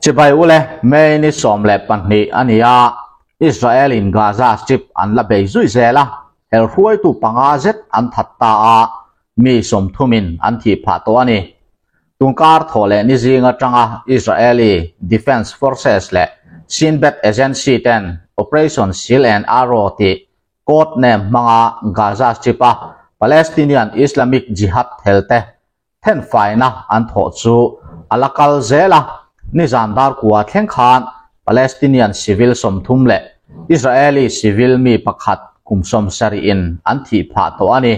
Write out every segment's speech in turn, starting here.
Chibai ule, May ni 12 a ni a, Israel in Gaza Strip an la bei zui zel a, hel hruaitu panga zet an that ta a, mi sawmthumin an thih phah tawh a ni. Tunkar thawh leh ni zing atanga Israeli Defence Forces leh Shin Bet Agency ten Operation Shield and Arrow tih code name hmanga Gaza Strip-a Palestinian Islamic Jihad helte thenfaina an thawh chu a la kal zel a, nizan darkua thleng khan Palestinian civil 30 leh Israeli civil mi pakhat kum 70 in an thih phah tawh a ni.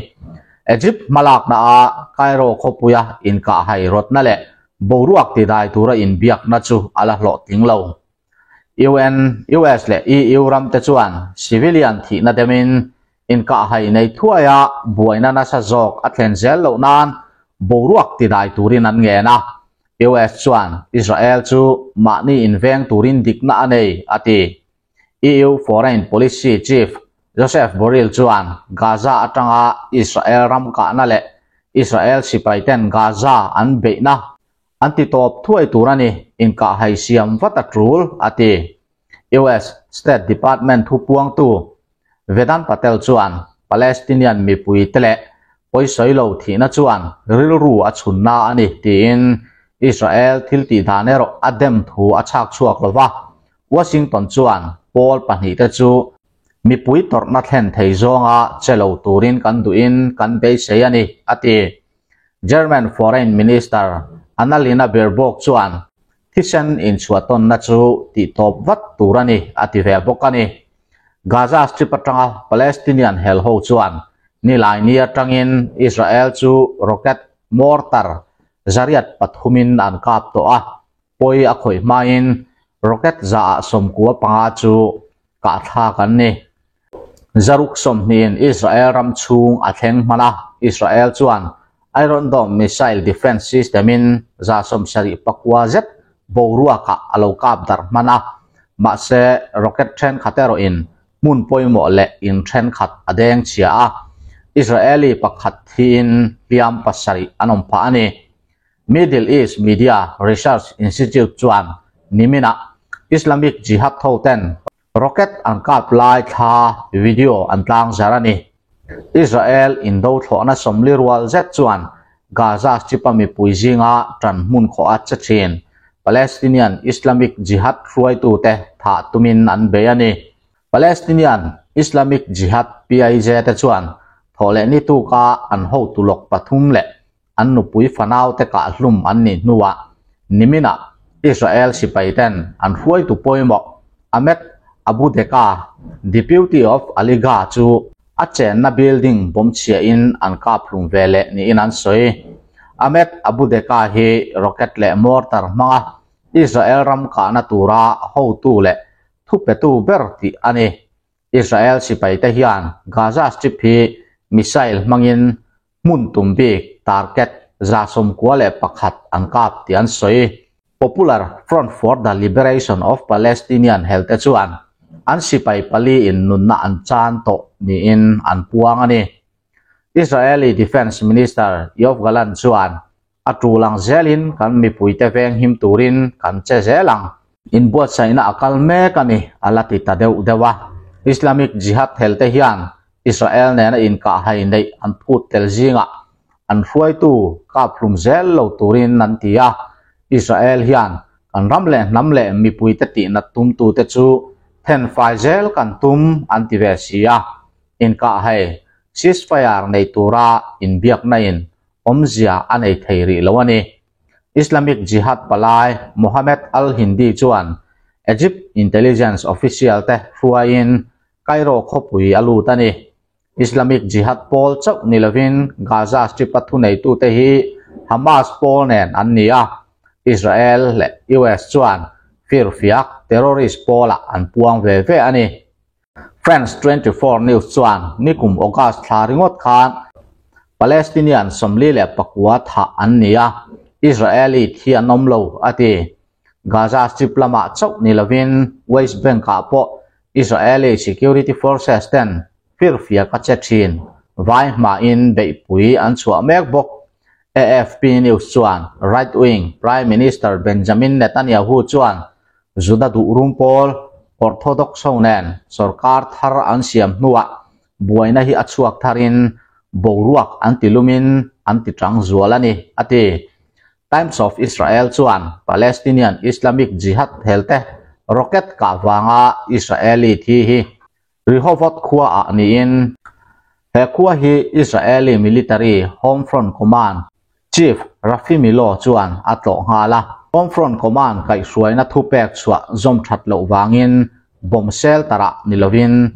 Egypt hmalakna a Cairo khawpuia inkahhai rawtna leh boruak tidai tura inbiakna chu a la hlawhtling lo. UN, US leh EU ramte chuan civilian thihna demin inkahhai nei thuaia buaina nasa zawk a thlen zel loh nan boruak tidai turin an ngen a. US chuan Israel chu mahni inveng turin dikna a nei, a ti. EU Foreign Policy Chief Josep Borrell chuan Gaza atanga Israel ram kahna leh Israel sipaiten Gaza an beihna An ti tawp thuai tur a ni, inkahhai siam vat a tul, a ti. US State Department thupuangtu Vedant Patel chuan Palestinian mipuite leh pawisawi lo thihna chuan rilru a chhunna a ni tiin Israel thil tih dan erawh a dem thu a chhak chhuak lo va, Washington chuan pawl pahnihte chu mipui tawrhna thlen thei zawnga che lo turin kan duhin kan beisei a ni, a ti. German Foreign Minister Annalena Baerbock chuan thisen inchhuahtawnna chu tihtawp vat tur a ni a ti ve bawk a ni. Gaza Strip atanga Palestinian hel ho chuan Nilaini atangin Israel chu rocket mortar zariat pathumin an kap tawh a, pawi a khawih hmain rocket zaah 95 chu kahthlak an ni. Zaruk sawmhnihin Israel ram chhung a thleng hman a, Israel chuan Iron Dome missile defence system-in 74 zet boruakah a lo kap darh hman a, mahse rocket thenkhat erawhin hmun pawimawh leh in thenkhat a deng chhia a, Israeli pakhat thiin hliam pasarih an awm phah a ni. Middle East Media Research Institute chuan niminah Islamic Jihad hoten Rocket an kap lai thla video an tlang zar a ni. Israel indo thlawhna 40 rual zet chuan Gaza Strip-a mipui zinga tan hmun khawh a che thin Palestinian Islamic Jihad hruaitute thah tumin an bei a ni. Palestinian Islamic Jihad, PIJ, te chuan thawhlehni tuka an hotu lawk pathum leh an nupui fanaute kah hlum an nih hnuah niminah Israel sipaiten an hruaitu pawimawh Ahmed Abu Deka, Deputy of Aliga chu a chenna building bawm chhiahin an kap hlum ve leh niin an sawi. Ahmed Abu Deka hi rocket leh mortar hmanga Israel ram kahna tura hotu leh thupetu ber tih a ni. Israel sipaite hian Gaza Strip hi missile hmangin hmun tum bik target 91 an kap tih an sawi. Popular Front for the Liberation of Palestinian helte chuan an sipai pali in nunna an chan tawh niin an puang a ni. Israeli Defence Minister Yoav Gallant chuan a tulang zelin kan mipuite veng him turin kan che zel ang. Inbuatsaihna a kal mek a ni, a la ti ta deuh deuh a. Islamic Jihad helte hian Israel nena inkahhai neih an phut tel zingah an hruaitu kap hlum zel lo turin an ti a. Israel hian kan ram leh hnam leh mipuite tihnat tumtute chu thenfai zel kan tum an ti ve si a. Inkahhai ceasefire nei tura inbiakna in awmzia a nei thei rih lo a ni. Islamic Jihad palai Mohammed al-Hindi chuan Egypt intelligence official te hruaiin Cairo khawpui a lut a ni. Islamic Jihad pawl chauh ni lovin Gaza Strip-a thuneitute hi Hamas pawl nen an ni a, Israel leh US chuan firfiak terrorist pawlah an puang ve ve a ni. France 24 News chuan nikum August thla ringawt khan Palestinian 49 thah an ni a, Israeli thi an awm lo, a ti. Gaza Strip lamah chauh ni lovin West Bank-ah pawh Israeli security forces ten firfiak a che thin, vai hmain beihpui an chhuah mek bawk. AFP News chuan right-wing Prime Minister Benjamin Netanyahu chuan Juda duh rum pawl Orthodox ho nen sorkar thar an siam hnuah buaina hi a chhuak tharin boruak an ti lumin an ti tang zual a ni, a ti. Times of Israel chuan Palestinian Islamic Jihad helte rocket kah vanga Israeli thi hi Rehovot khuaah niin he khua hi Israeli military Home Front Command Chief Rafi Milo chuan a tlawh nghal a. Home Front Command kaihhruaina thupek chhuah zawm that loh vangin bomb shelter ah ni lovin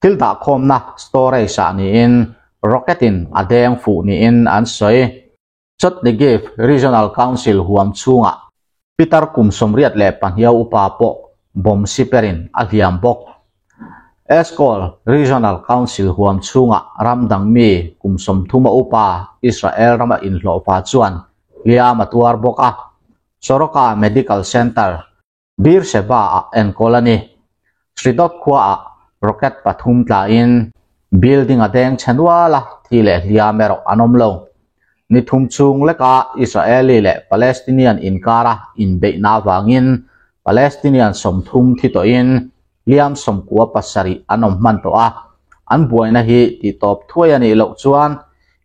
thil dahkhawmna storage ah niin rocket in a deng fuh niin an sawi. Chot Negev Regional Council huam chhungah pitar kum 82 upa pawh bomb siperin a hliam bawk. Eshkol Regional Council huam chhungah ram dang mi kum 30 a upa Israel rama inhlawhfa chuan hliam a tuar bawk a, Soroka Medical Center, Beersheba-ah enkawl a ni. Sridot khuaah rocket pathum tlain building a deng chhe nual a, thi leh hliam erawh an awm lo. Ni thum chhung leka Israeli leh Palestinian inkara inbeihna avangin Palestinian 30 thi tawhin hliam 97 an awm hman tawh a, an buaina hi tihtawp thuai a nih loh chuan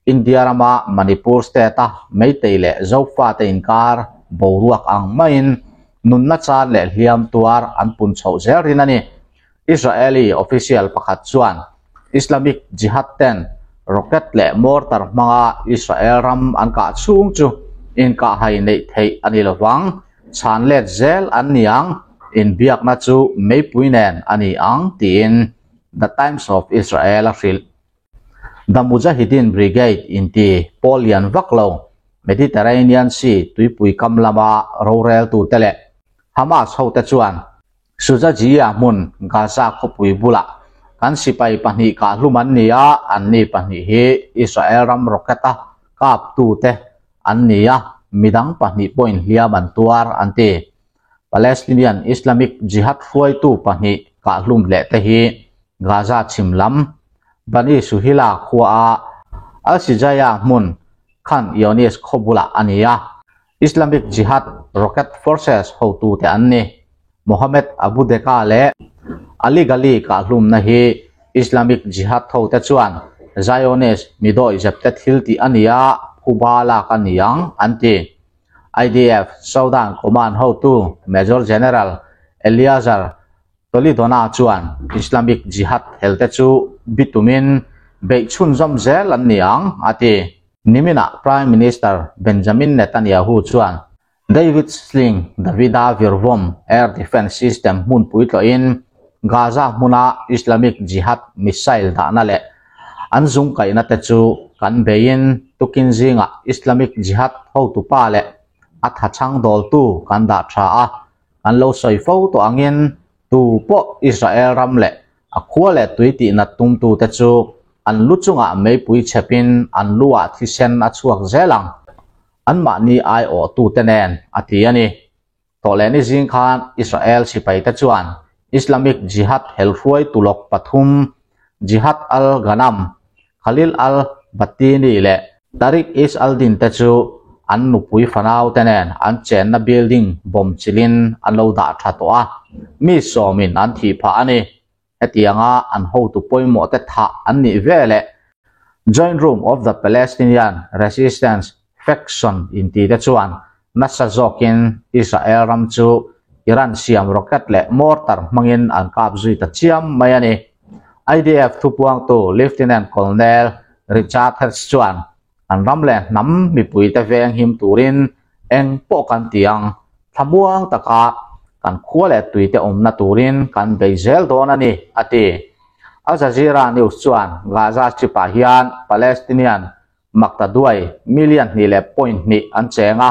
India rama Manipur state-a Meitei leh Zofate inkar boruak ang maiin nunna chan leh hliam tuar an pun chhoh zel rin a ni. Israeli official pakhat chuan Islamic Jihad ten rocket leh mortar hmanga Israel ram an kah chhung chu inkahhai neih theih a ni lovang, chhan let zel an ni ang, inbiakna chu meipui nen a ni ang tiin The Times of Israel a hrilh. The Mujahideen Brigade inti pawl lian vak lo Mediterranean Sea tuipui kam lama roreltute leh Hamas hote chuan Shujajiyah hmun Gaza khawpui bulah kan sipai pahnih kahhlum an ni a, anni pahnih hi Israel ram rocket-a kaptute an ni a, midang pahnih pawhin hliam an tuar an ti. Palestinian Islamic Jihad hruaitu pahnih kahhlum leh te hi Gaza chhim lam Bani Suhila khuaa Al-Shijaiya hmun Khan Younis khaw bulah a ni a, Islamic Jihad Rocket Forces hotute an ni. Mohammed Abu Deka leh Ali Ghali kahhlumna hi Islamic Jihad hote chuan Zionist midawih zepte thil tih a ni a, phuba lak a ni ang an ti. IDF Southern Command hotu Major General Eleazar Tolidona chuan Islamic Jihad helte chu bitumin beih chhunzawm zel an ni ang, a ti. Niminah Prime Minister Benjamin Netanyahu chuan David Sling Davida Virvom air defence system hmunpui tlawhin Gaza hmuna Islamic Jihad missile dahna leh an zungkaihna te chu kan beiin tukin zingah Islamic Jihad hotupa leh a thachhang dawltu kan dah tha a, kan lo sawi fo tawh angin tu pawh Israel ram leh a khua leh tui tihnat tumtute chu an lu chungah meipui chhepin an luah thisen a chhuak zel ang, anmahni aiawhtute nen a ti a ni. Thawhlehni zing khan Israel sipaite chuan Islamic Jihad helhruai tulawk pathum Jihad al-Ghanam, Khalil al-Battini leh Tariq Izz al-Din te chu an nupui fanaute nen an chenna building bomb chilhin an lo dah tha tawh a, mi sawmin an thih phah a ni. Hetianga an hotu pawimawh te thah an nih veleh Joint Room of the Palestinian Resistance Faction intite chuan nasa zawkin Israel ram chu Iran siam rocket leh mortar hmangin an kap zui ta chiam mai a ni. IDF thupuangtu Lieutenant Colonel Richard Hertz chuan an ram leh hnam mipuite veng him turin eng pawh kan ti ang, thlamuang taka kan khua leh tuite awmna turin kan bei zel dawn a ni, a ti. Al Jazeera News chuan Gaza Strip-ah hian Palestinian makta duai million hnih leh point hnih an cheng a,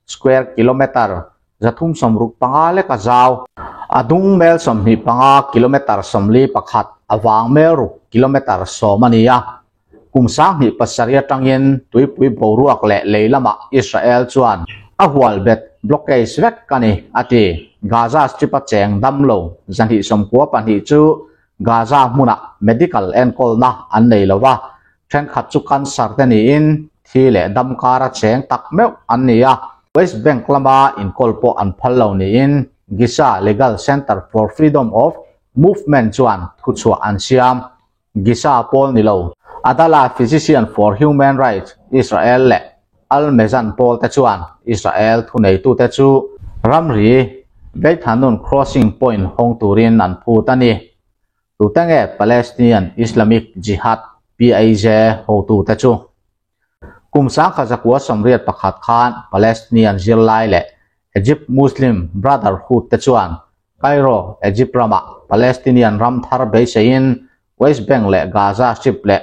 square kilometre 365 leka zau, a dung mel 25 kilometre 41, a vang mel ruk kilometre 10 a ni a. Kum 2007 atangin tuipui boruak leh lei lamah Israel chuan a hual bet blockage vek a ni, a ti. Gaza Strip-a cheng dam lo 292 chu Gaza hmunah medical enkawlna an nei lo va, thenkhat chu cancer te niin thi leh dam kara cheng tak meuh an ni a, West Bank lama inkawl pawh an phal lo niin Giza Legal Centre for Freedom of Movement chuan thuchhuah an siam. Giza pawl ni lo, Adalah Physician for Human Rights Israel leh Al Mezan pawl te chuan Israel thuneitute chu ramri Beit Hanoun crossing point hawng turin an phut a ni. Tute nge Palestinian Islamic Jihad, PIJ, hotute chu? Kum 1981 khan Palestinian zirlai leh Egypt Muslim Brotherhood te chuan Cairo, Egypt ramah Palestinian ram thar beiseiin West Bank leh Gaza Strip leh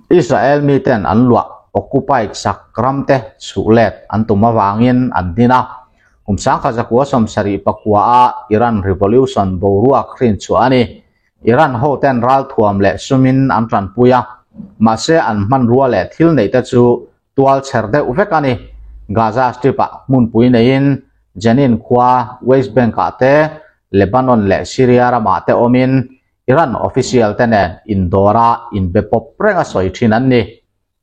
Israel miten an luah, occupied, sak ramte chhuh let an tum avangin an din a. Kum 1979 a Iran Revolution boruak hrin chhuah a ni. Iran hoten ralthuam leh sumin an tanpui a, mahse an hmanrua leh thil neihte chu tual chher deuh vek a ni. Gaza Strip-ah hmunpui neiin Jenin khua, West Bank-ah te, Lebanon leh Syria ramah te awmin Iran official te nen indawra inbe pawp renga sawi thin an ni.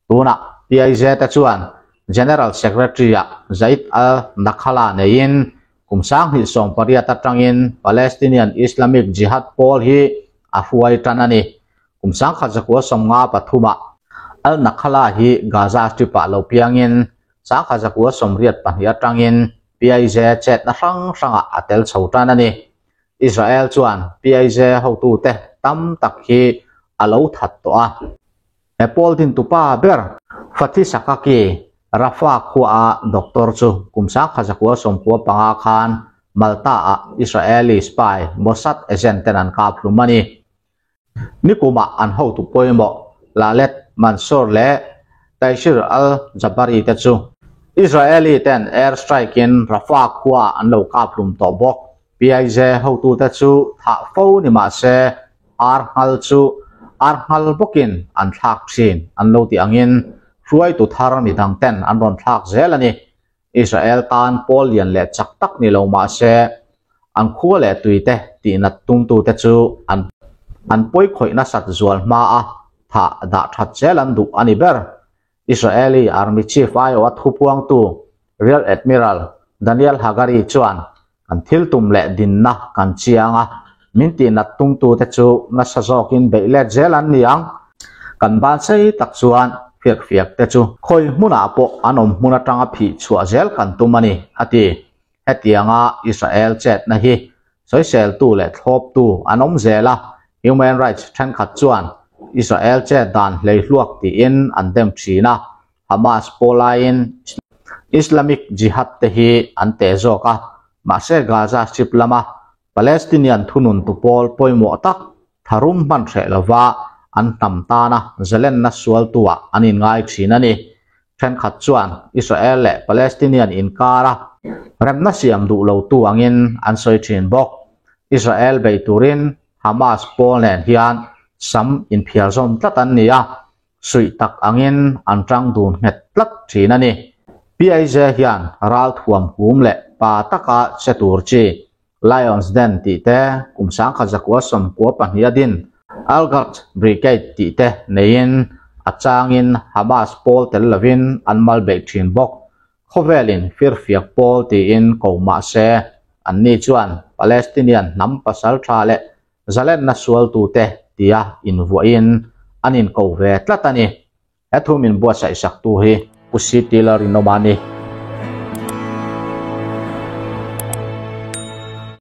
Tunah PIJ te chuan General Secretary-ah Zaid al-Nakhala neiin kum 2018 atangin Palestinian Islamic Jihad pawl hi a hruai tan a ni. Kum 1953-ah al-Nakhala hi Gaza Strip-ah lo piangin 1982 atangin PIJ chetna hrang hrangah a tel chho tan a ni. Israel chuan PIJ hotute tam tak hi a lo that tawh a. He pawl dintupa ber Fathi Sakaki, Rafah khuaa doctor chu kum 1995 khan Malta-ah Israeli spy Mossad agent ten an kap hlum a ni. Nikumah an hotu pawimawh Lalet Mansour leh Taysir al-Jabari te chu Israeli ten air strike in Rafah khuaah an lo kap hlum tawh bawk. PIJ hotute chu thah fo ni mah se ar nghal chu ar nghal bawkin an thlak thin an lo tih angin hruaitu thar midang ten an rawn thlak zel a ni. Israel tan pawl lian leh chak tak ni lo mah se an khua leh tuite tihnat tumtute chu an an pawikhawih nasat zual hma a thah dah that zel an duh a ni ber. Israeli Army Chief aiawha thupuangtu Rear Admiral Daniel Hagari chuan, Kan thil tum leh dinna kan chiang a, min tihnat tumtute chu nasa zawkin beih let zel an ni ang. Kan ban sei tak chuan fiakfiak te chu khawi hmunah pawh an awm hmun atanga phih chhuah zel kan tum a ni, a ti. Hetianga Israel chetna hi sawiseltu leh thlawptu an awm zel a, human rights thenkhat chuan Israel chet dan hleihluak tiin an dem thin a, Hamas pawh laiin Islamic Jihad te hi an teh zawk a, mahse Gaza Strip lama Palestinian thununtu pawl pawimawh tak tharum hman hreh lova an hnam tana zalenna sualtuah an inngai thin a ni. Thenkhat chuan Israel leh Palestinian inkara remna siam duh lotu angin an sawi thin bawk. Israel bei turin Hamas pawl nen hian sam inphiar zawm tlat an ni a, suih tak angin an tang dun nghet tlat thin a ni. PIJ hian ralthuam hum leh pa taka che tur chi Lions Den tih te, kum 1992 a din Al-Ghad Brigade tih te neiin a changin Hamas pawl tel lovin an mal beih thin bawk. Khawvelin firfiak pawl tiin ko mah se, anni chuan Palestinian hnam pasal tha leh zalenna sualtute tia invuahin an inko ve tlat a ni. He thu min buatsaih saktu hi Pu CT Lalrinawma a ni.